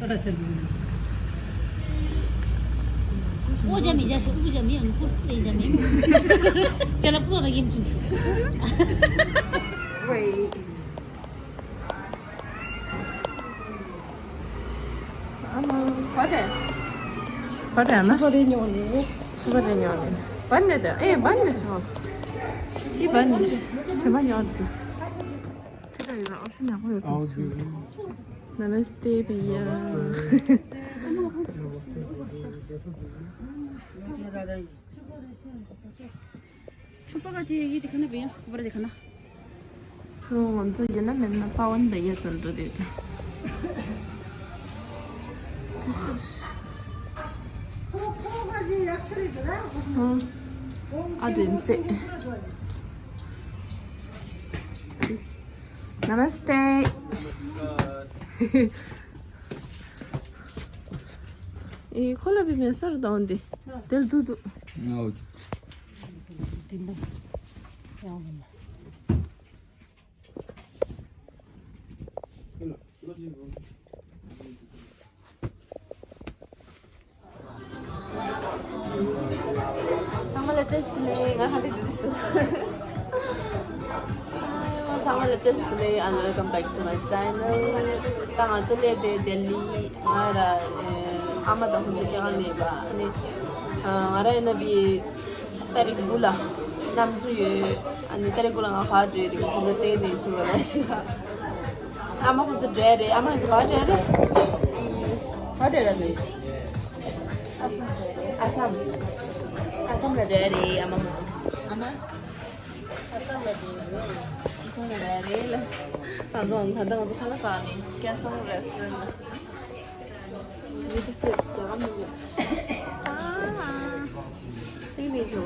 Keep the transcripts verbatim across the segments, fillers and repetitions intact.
ཨོ་ཇ་མི་ཇ་ཤི་ཨུ་ཇ་མི་ཨང་ཀུ་ཨེ་ཇ་མི་ཇ་ལ་པུ་ར་གིམ་ཆུ་ཤི། Wait. ཨ་ནི་ཁ་བྲལ། ཁ་བྲལ་ན། ཁ་བྲལ་ཉོ་ནི། ཁ་བྲལ་ཉོ་ནི། བན་ནི་དེ་ཨེ་བན་ནི་ཤོ། ཨི་བན་ནི་ཤོ། དེ་མ་ཉོ་དེ། དེ་ལ་ཡོད་ཨོ་ཤི་ཉག་པོ་ཡོད་ཨོ་སོང་། Namaste भैया। छुपा का चाहिए ये दिखाना भैया, ऊपर दिखाना। So, ང་ཚོ་ཡིན་ན་མིན་ན་པ་ཝན་བེ་ཡ་ཚོ་འགྲོ་དེ། ཨ་དེ་ཚེ། Namaste. ཨེ་ཁོ་ལ་བི་མེ་སར་དང་དེ་དེལ་དུ་དུ། ཨོ་ཁེ། ཚང་མ་ལ་བཀྲ་ཤིས་བདེ་ལེགས། ང་ཧ་པི་ཏུ་ཌེ་སི། ཚང་མ་ལ་བཀྲ་ཤིས་བདེ་ལེགས། And welcome back to my channel. ད་ང་ཚོ་སླེབས་དུས་ལྡི་ལི། ང་ར་ཨ་མ་དང་ཁོང་ཚོ་སྐྱེ་ཁམས་མེད་པ། ཨ་ནི་ང་ར་ཡིན་ན་བི་ཏ་རིག་དགུ་ལ་གནམ་གྲུ་ཡོད། ཨ་ནི་ཏ་རིག་དགུ་ལ་ང་ཕར་འགྲོ་ཡི་རེད། ཁོང་ཚོ་བལྟས་ནས་ཚུར་ལ་ཤི་བ། ཨ་མ་ཁོང་ཚོ་འགྲོ་ཡ་རེད། ཨ་མ་ཁོང་ཚོ་ག་པར་འགྲོ་ཡ་རེད། ག་པར་འགྲོ་ཡ་རེད། ཨ་སམ། ཨ་སམ་ལ་འགྲོ་ཡ་རེད། ཨ་མ་ཁོང་ཚོ། ཨ་མ། ཨ་སམ་ལ་འགྲོ་ཡ་རེད། ཨ་སམ་ལ་འགྲོ་ཡ་རེད་ལ། ད་དུང་ད་ལྟ་ང་ཚོ་ཁ་ལག་ཟ་ནས་སྐལ་བཟང་རེ་སི་ཊོ་རན་ལ། This place is Jagannath. Ah, ini jo.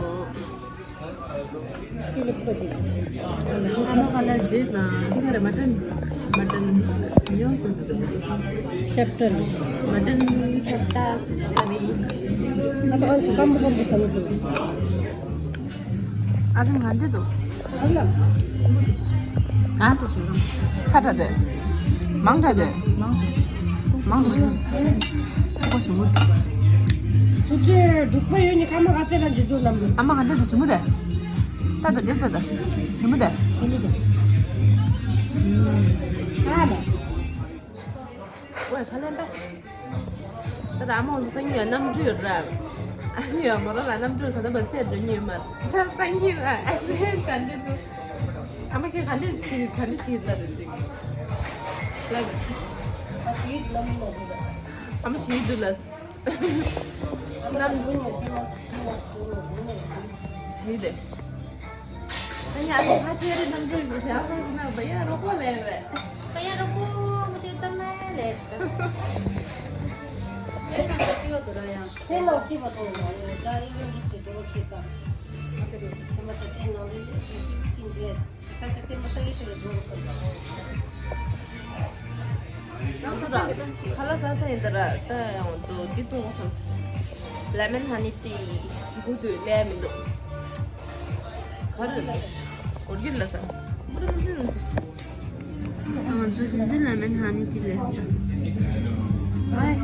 Sila pura di. Ano ka na date na? Hindi ka mutton, mutton. Yung susunod. Shepton. Mutton shepta kami. Ano ka suka mo kung gusto mo to? ཨ་ཙི་ང་འདི་འདུག་ཨ་ལ། གང་དུ་ཞུ་རུང་། ཚ་དྲགས་འདུག་མང་དྲགས་འདུག་མང་དུ་ཞུ། ཁོ་ཞུ་མུ། ཚུ་ཚེ་འབྲུག་པ་ཡོད་ནི་ཀ་མ་ག་ཚེ་ལ་འཇུ་དུ་ལམ་རུ། ཨ་མ་ག་འདི་འདུག་ཞུ་མུ་དེ། ད་ད་འདི་ད་ད། ཞུ་མུ་དེ། ཨ་ལ་དེ། ཨ་ལ། ཝེ་ཁ་ལན་པ། ད་ད་ཨ་མ་འོང་སང་ཉིན་ཡང་གནམ་གྲུ་ཡོད་ར། ཨ་ནི་ཡང་མོ་རང་ལ་གནམ་གྲུ་ད་ལྟ་མ་ཚད་འགྲོ་ཉེན་མ། ད་སང་ཉིན་ལ་ཨེག་སི་ཌེན་ཊི་ག་འདྲ་འདུག་ཨ་མ་ཁྱེད་ག་འདྲ་བྱེད་ག་འདྲ་བྱེད་ལ་རེད་ཅིག་ལ། ཨ་མ་ཞིག་འདུག་ལ། གནམ་གྲུ་བྱེད་དེ། ཨ་ནི་ཨ་ནི་ཕ་ཆེ་རེ་གནམ་གྲུ་ཡོད་ཤག་ཁོང་ཚོ་ན་བ་ཡ་རོགས་པོ་ལས་བས། བ་ཡ་རོགས་པོ་མི་དེ་ཙམ་ན་ལས། དེ་ན་ཁ་ཅིག་ཡོད་དུ་ར་ཡང་། དེ་ལོ་ཁྱི་བ་དོ་ལོ་ཡོད་ད་ཨི་ཡོད་ཀྱི་དེ་ལོ་ཁྱི་ས། ཨ་ཁ་དེ་དེ་མ་ས་དེ་ནང་ལས་ལས་ཁྱི་ཅིང་རེད། ས་ཆ་དེ་མ་ས་ཡི་དེ་ལ་འགྲོ་སོང་ད། ཁ་ལག་ཟ་ས་ཡིན་ད་ར་ད་ཡང་ཚོ་འདི་འཐུང་བསམ། ལེ་མོན་ཧ་ནི་ཏི་དགུ་དུས་ལས་མི་འདུག་ག་རེ་ལ་གོར་གིར་ལ་ས་མུ་ར་ལ་ལ་ལ་ས། ང་ཚོ་ཟིན་ཟིན་ལེ་མོན་ཧ་ནི་ཏི་ལས་ས། ཝའི།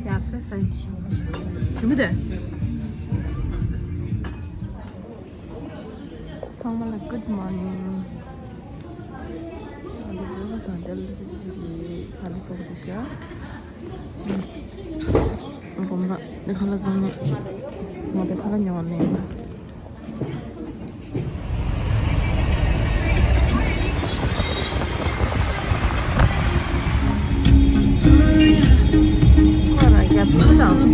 རྒྱགས་པ་ས་ཡིན་ཞིང་། ཞུ་མི་དེ། ཚང་མ་ལ་good morning། འདི་ལོ་ལ་སང་དེ་ལོ་ཅི་ཅི་ཅི་གི་ཕ་ལ་ཚོགས་དེ་ཤ། དགོན་པ་འདི་ཁ་ལ་ཚང་ནས་ང་དེ་ཁ་ལ་ཉོ་བ་ནས། ཁོ་རང་རྒྱབ་ཕྱི་དང་།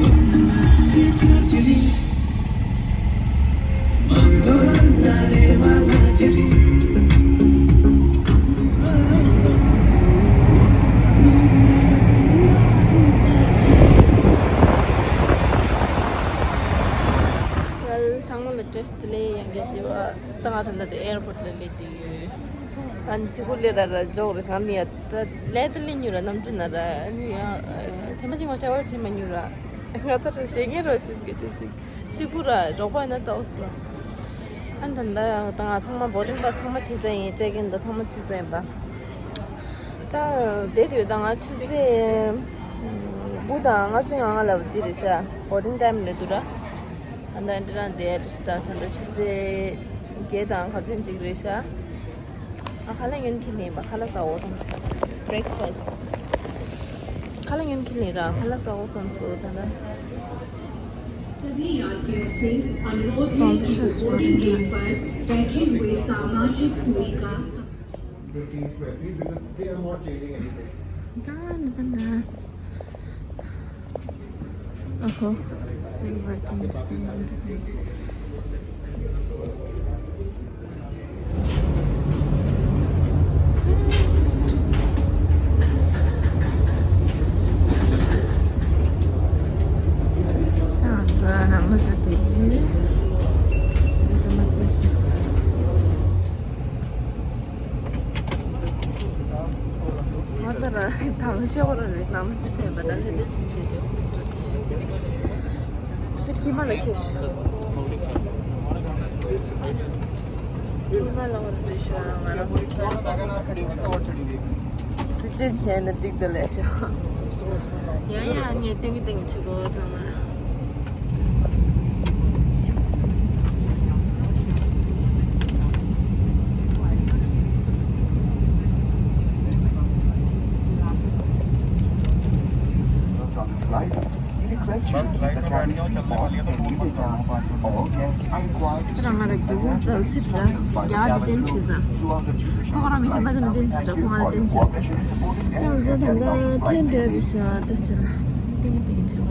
ཚང་མ་ལ་བཀྲ་ཤིས་བདེ་ལེགས། ཡང་བསྐྱར་བྱས་པ་ད་ང་ད་ལྟ་དེ་ཨེར་པོར་ཊི་ལ་སླེབས་བསྡད་ཡོད། ཨ་ནི་གཅིག་པུ་སླེབས་ར་ར་འཇོག་རེ་བྱང་ནི་ཡ་ད་སླེབས་དེ་སླེབས་མྱོང་ར་གནམ་གྲུ་ན་ར། ཨ་ནི་ཡང་ཐེངས་མ་གཅིག་མ་ཊ་རེ་ཝལ་བྱེད་མ་མྱོང་ར། ང་ད་ར་ཞེད་སྐྱེས་རོ་ཞིག་གི་དེ་ཞིག་ཤི་ཁུ་ར་འབྲོག་པ་ཡིན་ན་ཏོག་ཙམ། ཨ་ནི་ད་ད་ད་ང་ཚང་མ་བོ་ཊིང་པ་ཚང་མ་ཕྱི་རྩལ་ཡིན། ཊེག་ཨིན་ད་ཚང་མ་ཕྱི་རྩལ་ཡིན་པ། ད་བསྡད་དུས་ད་ང་ཆུ་ཚོད་དགུ་དང་ལྔ་བཅུ་ང་ལྔ་ལ་འདི་རེད་ཤག boarding time རེད་འདུག་ར། ད་ལྟ་འདི་རང་བསྡད་རེད་ཤག་ད་ད་ལྟ་ཆུ་ཚོད་བརྒྱད་དང་ག་ཚོད་ཅིག་རེད་ཤག་ཨ། ཁ་ལག་ཉོ་ཁྱེར་ནས་ཡིན་པ། ཁ་ལག་ཟ་འོ་བསམ། breakfast། ཁ་ལག་ཉོ་ཁྱེར་ནས་ར་ཁ་ལག་ཟ་འོ་བསམ་སོང་ད་ལྟ། सभी यात्रियों से अनुरोध है कि boarding gate पर बैठे हुए सामाजिक दूरी का fifteen square feet because they are not changing anything. Done, done, done. Uh-huh. Still waiting, still waiting. ང་ད་ར་དང་ཤོག་ར་རེད། ནམ་ཅི་ཟེར་བ་ད་ལེ་དེ་སིན་དེ་དེ་སིར་ཁྱི་མ་ལ་ཁེ་ཤི། ཁྱི་མ་ལ་བར་དུ་ཤོ་ང་ར་སི་ཅན་བྱས་ན་འགྲིག་ཏུ་ལས་ཤོ། ཡ་ཡ་ངས་ཏིང་ཏིང་བྱེད་དགོས་ཚང་མ། On this flight, we request you to leave the cabin seat pods and windows down. All guests are required to རང་ང་ར་རྒྱུ་གུ་ཙལ་སི་ཏི་ར་ཡ་དེ་ཅན་ཆི་ས། ཁོ་ཁོ་རང་མི་ཤེས་པ་དེ་མི་ཅན་ཆི་ས། ཁོ་ང་ཅན་ཆི་ར་ཆི་ས། དེ་ང་ཚོ་ད་ལྟ་ཐེན་འདྲ་རི་ཤ་དེ་ཆི་ན། ཏིང་ཏིང་ཆི་ན།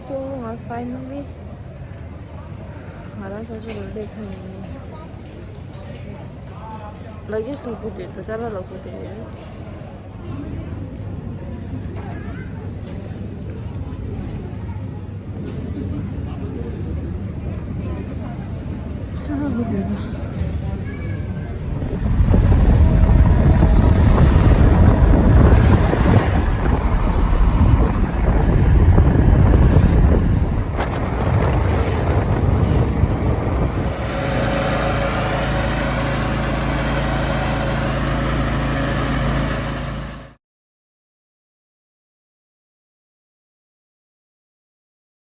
So, ང་finally ང་རང་ས་ཆ་ལ་སླེབས་ཚར་ཡིན། ལ་གེ་ལོག་པོ་དེ་ད་ཅ་ལག་ལོག་པོ་དེ། ཅ་ལག་ལོག་པོ་དེ་ད།